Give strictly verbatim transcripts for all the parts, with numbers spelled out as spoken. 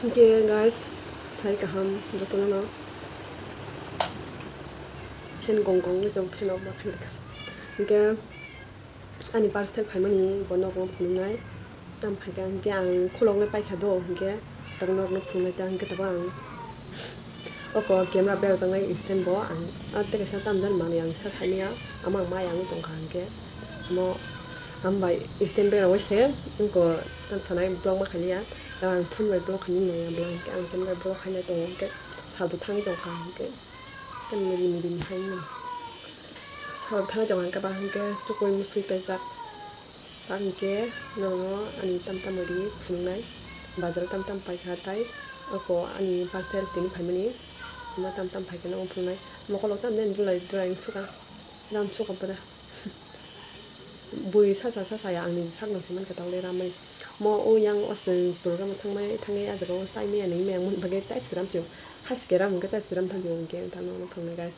Hwnkhe guys, sai kaham jotono no fan gong gong wngwi tong, fan off ma khairokha. Hwnkhe ani parcel phaimani bo nogo phunuknai. Tam phaikha hwnkhe ang khuloknai paikha do, hwnkhe tabuk norokno phunuknai ta, hwnkhe tabuk ang oko camera berajak nai stand bo ang, ah, tei kaisa tamjani manwi ang sa saimanya, amo ang maya wngwi tongkha hwnkhe. Amo, am bai stand berajak se wngkha, tam sanai vlog ma khailiya, tei ang phone bai vlog khainai maya bwla hwnkhe ang camera vlog khainai tongo hwnkhe salbo thangwi tongkha hwnkhe. Tei mili mili ni hai mano. Sal thang jong hwnkhe ba hwnkhe tukui musui paijak. Ta hwnkhe nono ani tam tam ri phunuknai. Bazar tam tam paikha tai. Oko ani parcel tini phaimani. Ima tam tam phaikhe nono phunuknai. Mokolok tam den dulai dulai wngsuka. Ram suka pura. Bui sasa sasa ya, angni sakno se mankha tokle ramani. Mo o yang o chwng program thangmani thangwi a jaga o chai maya nwi maya wngmani bagwi type sram se o. Haske ram hwnkhe type sram thang se o hwnkhe ang thangno thangna guys.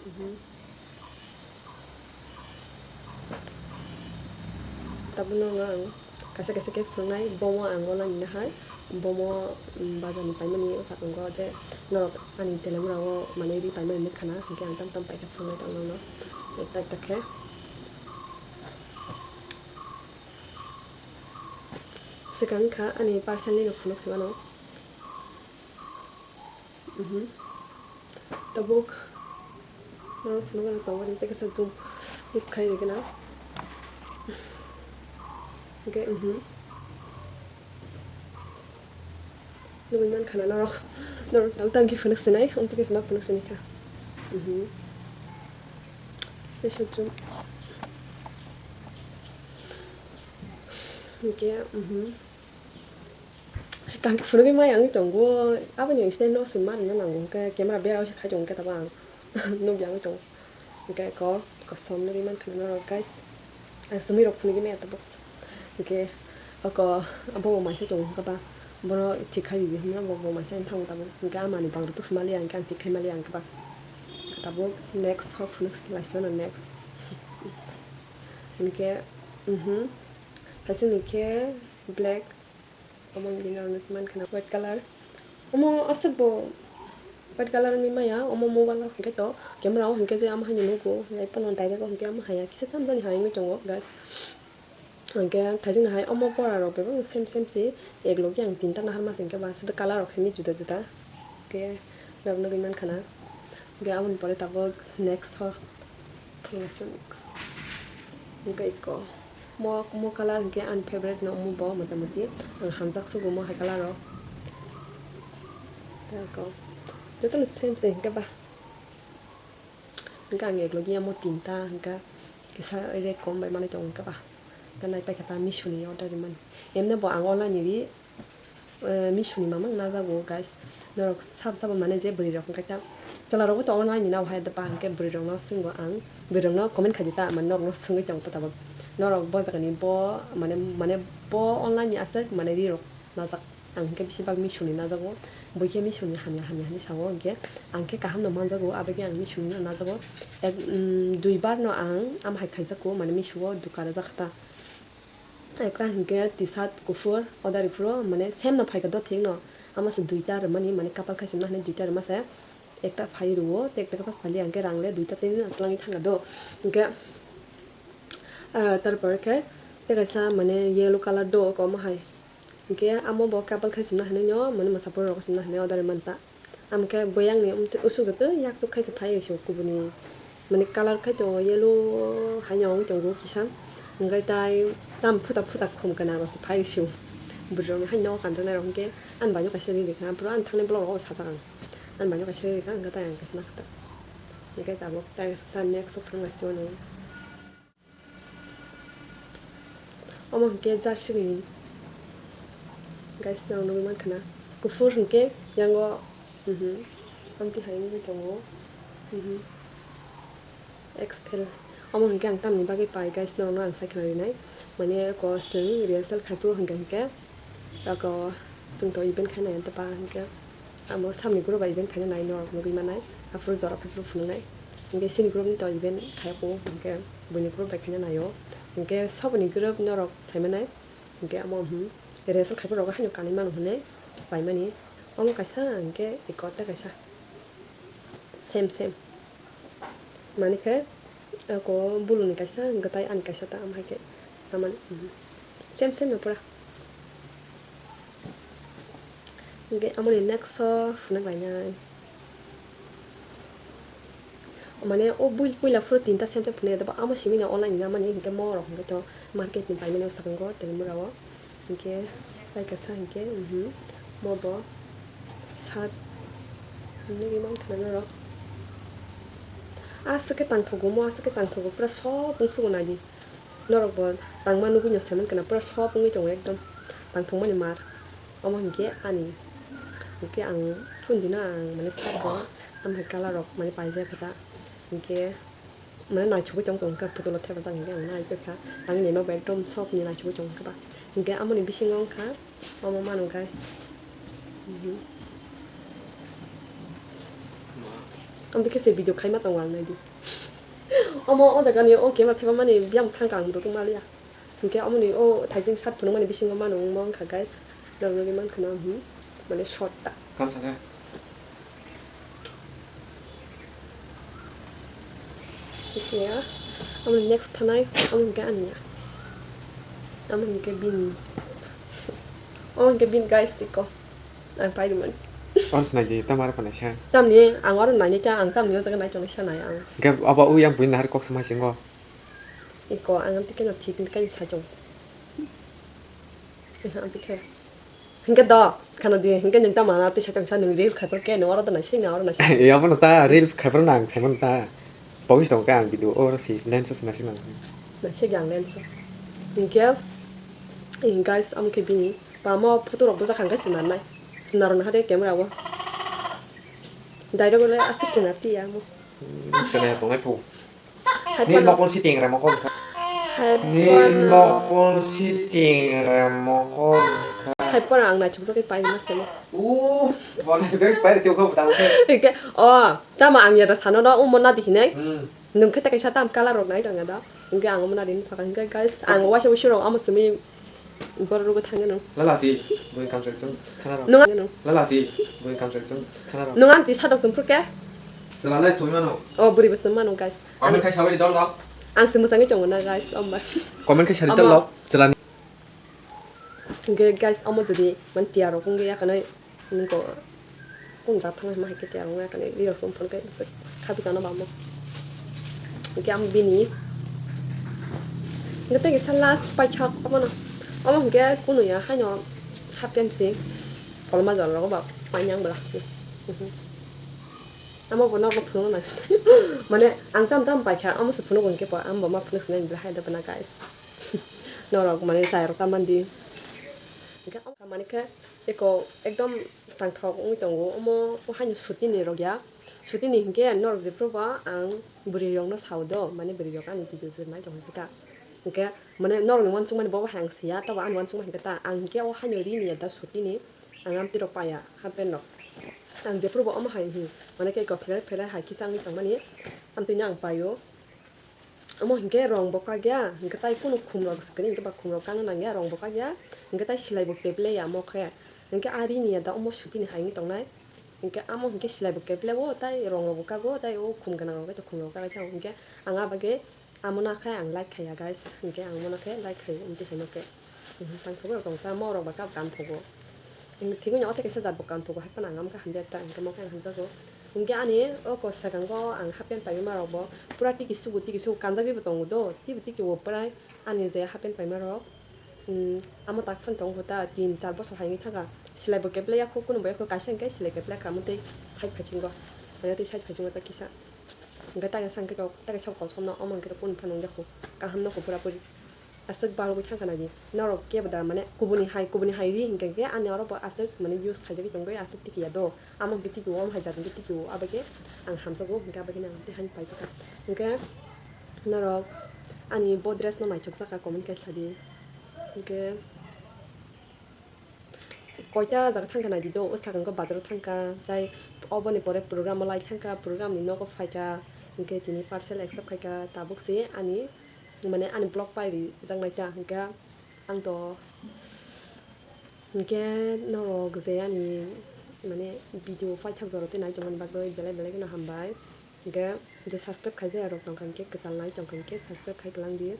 Mhm. Tabukno ang kaisa kaisa khe phunuknai, bomo ang online ni nahai, bomo, mm, bazar ni paimani o sakang o je norok ani telemura o manwi ri paimani nukha na, hwnkhe ang tam tam paikha phunuknai tong nokno ekta ekta khe. Swkang wngkha ani parcel nino phunuk se mano. Mhm. Tabuk. Norok phunukgwi tongmani tei kaisa zoom khai rwgwna. Hwnkhe, mhm. Nugwi mankha na norok. Norok tang tang khe phunuk sinai, amtwi khe se ma phunuk sinikha. Mhm. Kaisa zoom. Hwnkhe, mhm. Kaham khe phunugwi maya wngwi tongo, aboni stand no se ma rwna nango, hwnkhe camera berao se khai tongo, hwnkhe tabuk ang nukya wngwi tongo, hwnkhe eko kosom nugwi mankha norok guys, ang swngwi rok phunugwi maya tabuk, hwnkhe oko bobo maisa tongo, hwnkhe ba bono thik khai ridi hinwi bobo maisa wngwi thango tabuk, hwnkhe amani bang rok tuk se maliya, hwnkhe ang thik khai maliya, hwnkhe ba tabuk next hor phunuk laisano next, hwnkhe, mhm, kaisa ni khe black. Omo bini aro nukwi mankha na white colour. Omo aswk bo white colour ni maya, omo mobile o hwnkhe to camera o hwnkhe je omo haino nugo, hwnkhe phone o direct o hwnkhe omo haya kisa tamjani hai wngwi tongo guys. Hwnkhe thaising hai omo pora rok bebak same same se, ek logi ang tinta naharma se hwnkhe ba aswk colour rok simi juda juda. Hwnkhe norok nugwi mankha na. Hwnkhe aboni pore tabuk next o phunuknai se next. Hwnkhe eko. Mo, mo colour hwnkhe ani favorite no omo bo mota moti. Ang hamjak sugo mo hai colour o. Tei eko. Jotono same se hwnkhe ba. Hwnkhe ang ek logi amo tinta hwnkhe kisa rek kom bai manwi tongo hwnkhe ba. Hwnkhe nai paikha ta Meesho ni order rimani. Emne bo ang online ni ri. Eh, Meesho ni mamang najago, guys. Norok sabo sabo mane je bwrwi rok hwnkhe ta chwla rokbo tongo nai ni nw hai da ba hwnkhe bwrwi rokno swngo ang, bwrwi rokno comment khaidi ta, mane norokno swngwi tongo ta tabuk. Norok bo jaga ni bo mane, mane bo online ni aswk mane ri rok najak. Ang hwnkhe bisi bak Meesho ni najago, bui khe Meesho ni hamya hamya hinwi sao, hwnkhe ang khe kaham no manjago, aboni ang Meesho ni najago. Ek, mm, dui bar no ang am hai khaijago, mane Meesho o duka rwjak kha ta. Ekta hwnkhe T-shirt kuphur, order rw phuru, mane same no phaikha do thik no. Ama se duita rwmani, mane kapal khai simna hinwi duita rwma se. Ekta phai rwo, tei ekta khe pas pali hwnkhe rang le duita tei no twlangwi thangkha do. Hwnkhe, ah, tarpore khe tei kaisa mane yellow colour do, omo hai. Hwnkhe amo bo kapal khai simna hinwi no, mane mwsa phuru rok simna hinwi order rwmani ta. Amkhe bwyangni usuk joto yak tuk khai se phai rw sio kubuni, mane colour khai tongo yellow hai no wng tongo kisa, hwnkhe tai tam phuta phuta khum kana rw se phai rw sio. Bwrwi rok ni hai nogo kanjaknai rok hwnkhe ani bai no kaisa ri rikha, aphuru ani thani vlog rogo sajak ang, ani bai no kaisa ri rikha hwnkhe tai ang kaisa nakha ta, hwnkhe tabuk tai sa next o phwrwng lai sio nw. Omo hwnkhe jersey ni. Guys, norok nugwi mankha na. Kuphur hwnkhe yango, mhm, amtwi hai wngwi tongo. Mhm. X L. Omo hwnkhe ang tamni bagwi pai, guys, norokno ang sai khwna rinai. Mane, eko chwng rehearsal khai phuru hwnkhe, hwnkhe, eko chwng to event khainai, ante pa hwnkhe, amo samni group bai event khainai, norok nugwi manai. Aphuru jora phaiphuru phunuknai. Hinkhe chini group ni to event khai ko, hinkhe buini group bai khaina naio. Hinkhe saboni group norok saimanai. Hinkhe amo, hmm, result khaipa rok haino kanwi mano hinwi paimani. Omo kaisa hinkhe eko tei kaisa. Same, same. Mani khe ako bulu ni kaisa, hinkhe tai ani kaisa ta, am hai khe tamani, mhm. Same, same no pura. Hinkhe amoni next o phunuk lainai. Mane o bui-, puila phuru tinta same same phunuk ya, abo amo simi no online ni namani, hinkhe mo rok hinkhe to market ni paimani o swkango Tripura o. Hinkhe tai kaisa hinkhe, mhm, mo bo sat hinwi mankha norok. Aswk khe tangthogo mo, aswk khe tangthogo, pura sob wngsugo naidi. Norok bo tangma nugwi no saimankha na, pura sob wngwi tongo ekdom tangthokmani mar. Omo hinkhe ani, hinkhe ang kundino ang mane sat bo, amhai colour rok mane paijak kha ta. Hinkhe mane naithogwi tong tong kha, photo no thepajak hinkhe ang naikha, ang nini nobo ekdom sob ni naithogwi tong kha ba. Hinkhe amoni bisingo wngkha omo mano guys. Mhm. Ang bikhe se video khaima tongo ang naidi. Omo o jaga ni o camera thepamani biyang thangkha ang rwtwk maliya. Hinkhe amoni o thaising sat phunukmani bisingo mano wngma wngkha guys. Norok nugwi mankha na, hmm, mane short ta. Kam sakha. Hinkhe ya, amoni next thanai, amo hinkhe ani ya. Amo hinkhe bini. Amo hinkhe bini guys iko. Ang pairwmani. Oro sinai di, tamo aro panaisa. Tamni ang oro naini ta, ang tamni o jaga nai tongnai sanai ang. Hinkhe abo ui ang buini nahar kok samai singo. Iko ang amtwi khe no thik khe sai tong. Eha, amtwi khe. Hinkhe do, khana di, hinkhe nwng tamo amtwi sai tong sa nwng reel khaiphuru khe nwng oro do naising na oro naising. E, abono ta reel khaiphuru nang saimano ta. Pogis tong khe ang video oro si lens o si naising nang. Naising ang lens o. Hinkhe, eh, guys, amkhe bini pamo photo rok bujak kha hinkhe sinarnai. Sinarwknai hade camera o. Direct le aswk sinar tiya amo. Hmm, chwla tongnai phu. Hai Ni phano. Mokol si tingra mokol kha. Hai Ni phano. Mokol si tingra mokol kha. Hai phano ang naithokjagwi pairima semo. U, bo naithokjagwi pairi tei kho bwtang khe. Hingke, o, tamo ang yada sano no, umo nadi hinai. Hmm. Nung khe ta kaisa tam colour rok nai tong yada. Hingke ang umo nadi hinwi sakha. Hingke guys, ang waisa waisa rok amo simi Borok rogo thangya nung. Lala si, bui kamchwlwi chwng khana rw. Nung Lala si, bui kamchwlwi chwng khana rw. Nung ang tisa dok chwng phuru khe? Chwla lai chwng mano. O bwrwi bo chwng mano, guys. Comment khai sabai di dol dol. Ang se mwchangwi tongo na, guys, omba. Comment khai sari dol dol. Chwla ni. Hingke, guys, omo jodi man tiya rok wngya kanai. Nungko kung jak thang ma hai khe tiyar wngya kani ri rok song phone khe khapi kano bamo. Hingke ang bini hingke tei kisa last paithak omono omo hingke kunu ya haino half pant si koloma jora rogo ba painang bwla. Amo bo norok phunukna nang mane ang tam tam paikha omo se phunukgo hingke bo ang bo ma phunuk sinai bwla hai da bwna guys. Norok mane chai rok ta mandi. Hingke omo mani khe eko ekdom tangthok wngwi tongo. Omo o haino sutini rok ya. Sutini hinkhe norok jephru bo ang bwrwi rokno sao do, mane bwrwi rok ani video se nai tong khe ta. Hinkhe mane norokni uansukmani bobo hai ang saya, tabo ani uansukma hinkhe ta. Ang hinkhe o haino rini ya da sutini, ang amtwi rok paya half pant rok. Ang jephru bo omo hai hi, mane khe eko phelai phelai hai kisa wngwi tongmani, amtwino ang paio. Omo hinkhe rong bo kak ya, hinkhe tai kunu khum rok se kwrwi, hinkhe ba khum rok kangna nang ya, rong bo kak ya, hinkhe tai silai bo keple ya omo khe. Hinkhe a rini ya da omo sutini hai wngwi tongnai. Hinkhe amo hinkhe silai bo keple o, tai rong rok bo kago, tai o khum gwnang rok khe khum rok kagwi thango. Hinkhe ang a bagwi amo no khe ang like khaiya guys, hinkhe ang mono khe like khaio, amtwi haino khe. Mhm, tang thogwi rok tong ta, mo rok ba kap kam thogo. Thigwi no ote kaisa jat bo kam thogo, hai phano ang amkha hamjak ta, hinkhe mo khe ang hamjago. Hinkhe ani o ko swkango ang half pant paima rok bo pura tiki sugo, tiki sugo kanjagwi bo tongo do, tibo tiki o prai ani je half pant paima rok. Hmm, amo tak phano tongo ta, tin char bosor hai wngwi thangkha. Silai bo keplai ya kho, kunu bo ya kho, kaisa hinkhe silai keplai kha, omo tei side phaichingo, omo tei side phaichingo ta kisa. Hinkhe ta kaisa hinkhe tok, ta kaisa kosom no, omo hinkhe kunu phano wngya kho, kaham no kho pura puri. Aswk barwi thangkha naidi. Norok kebo da mane kubuni hai, kubuni hai ri hinkhe khe ani oro bo aswk mane use khaijagwi tongwi aswk tiki ya do. Amo hinkhe tiki o, omo hai jat hinkhe tiki o, abo khe ang hamjago, hinkhe abo khe ang tei hani paijak kha. Hinkhe norok ani bo dress no naithok jak kha, comment khe sadi. Hinkhe koita jaga thangkha naidi do, o sakang khe bazar o thangkha, tai oboni pore program o lai thangkha, program ni nogo phaikha, Hwnkhe tini parcel accept khaikha tabuk se ani, mane ani vlog pai rijak naita, hwnkhe ang to, hwnkhe norok je ani, mane, video paithak jora tei nai tongmani bagwi belai belai kheno hambai. Hwnkhe je subscribe khaijak rok tongkha hwnkhe kwtal nai tongkha hwnkhe subscribe khai kwlang di.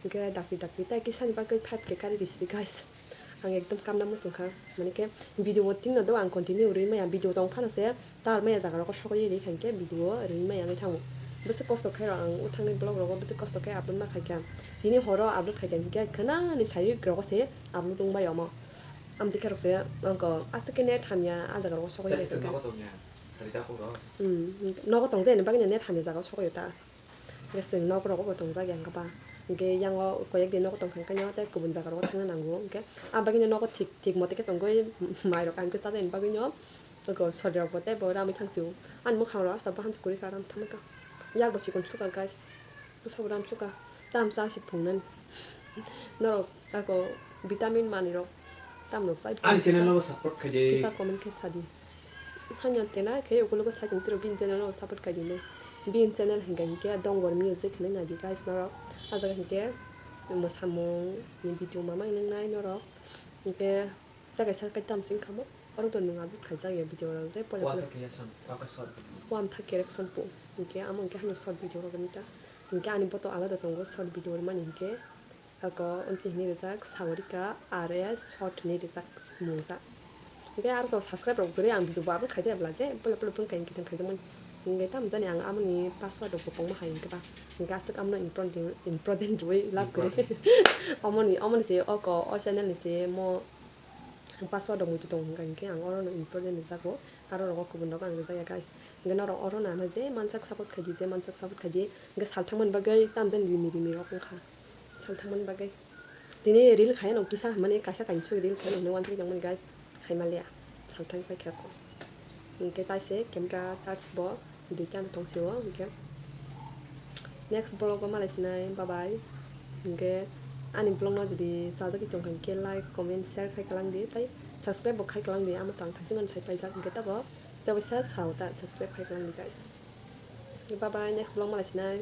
Hwnkhe dakti dakti tei kisani bagwi five K kari risi di guys. Ang ekdom kamna muchungkha. Mane khe video bo tinno do ang continue rwi maya, video tong phano se tar maya jaga rogo sogwi rikha hwnkhe video rwi maya wngwi thango. Bwswk kosto khe rw ang o thangni vlog rogo bwswk kosto khe upload ma khaikha. Tini horo upload khaikha hwnkhe khwnani sai rogo se upload wngbai omo. Amtwi khe rok se ang ko aswk khe net hamya a jaga rogo sogwi rikha. Hmm, nogo tong jani bagwi net hamya jaga o sogwi ta. Hwnkhe chwng nok rogo bo tongjak ya hwnkhe ba. Hwnkhe yango koyek din nogo tongkha hwnkhe no tei kubun jaga rogo thangna nango. Hwnkhe ah bagwino nogo thik, thik mote khe tongwi mai rok ang khe chajakni bagwino. Nogo sori rok bo tei bo ramwi thang sio. Ani mwkhang rok asta bahan se kwrwi kha ram thangwi kha. Yak bo sikon sukha guys. Bwsa bo ram sukha. Tam cha se phungnani. Norok ako vitamin manwi rok tam rok chai. Ani channel no support khai di. Kisa comment khe sadi. Thangya tena khe ukulukgo sakini tiro bini channel no support khai di hinwi. Bini channel hinkhe hinkhe Dongor Music hinwi nai di guys norok. Ah jaga hinkhe mwsamung ni video mama hinwi nai norok. Hinkhe tei kaisa kaitam sing kha mo. Oro to nwng upload khaijak ya video rok je poila poila. Wamtha creation, Wamtha creation po. Hinkhe amo hinkhe hano short video rok hinta. Hinkhe ani boto alada tongo short video rwmani hinkhe. Ako amtwi hinwi rijak Sagarika R S short hinwi rijak mung ta. Hinkhe aro to subscribe rok kwrwi ang video bo upload khaijak bla je poila poila phone kaini kiting khaijak mani. Hinkhe tamo jani ang amoni password rok bo tongma hai hinkhe ba. Hinkhe aswk amno important, important rwui lab kwrwi. Important. Omoni, omoni se oko o channel ni se mo password rok muitu tongo hinkhe ang oro no important rijago. Aro rogo kubun rogo ang rijak ya guys. Hinkhe norok oro no ano je mansak support khaidi, je mansak support khaidi. Hinkhe salthangmani bagwi tamo jani rimi rimi rok wngkha. Salthangmani bagwi. Tini reel khaya no kisa hinmani kaisa kainwi soi reel khaya no hinwi uansukjak mani guys. Khaima liya. Salthang paikha ko. Hinkhe taise camera charge bo duita no tongsio hinkhe. Next vlog o malai sinai. Bye bye. Hinkhe ani vlog no jodi chajagwi tongkha hinkhe like, comment, share khai kwlang di tei subscribe bo khai kwlang di. Amo tang thaising mani sai paijak hinkhe tabo tei waisa sao ta subscribe khai kwlang di guys. Bye bye, next vlog malai sinai.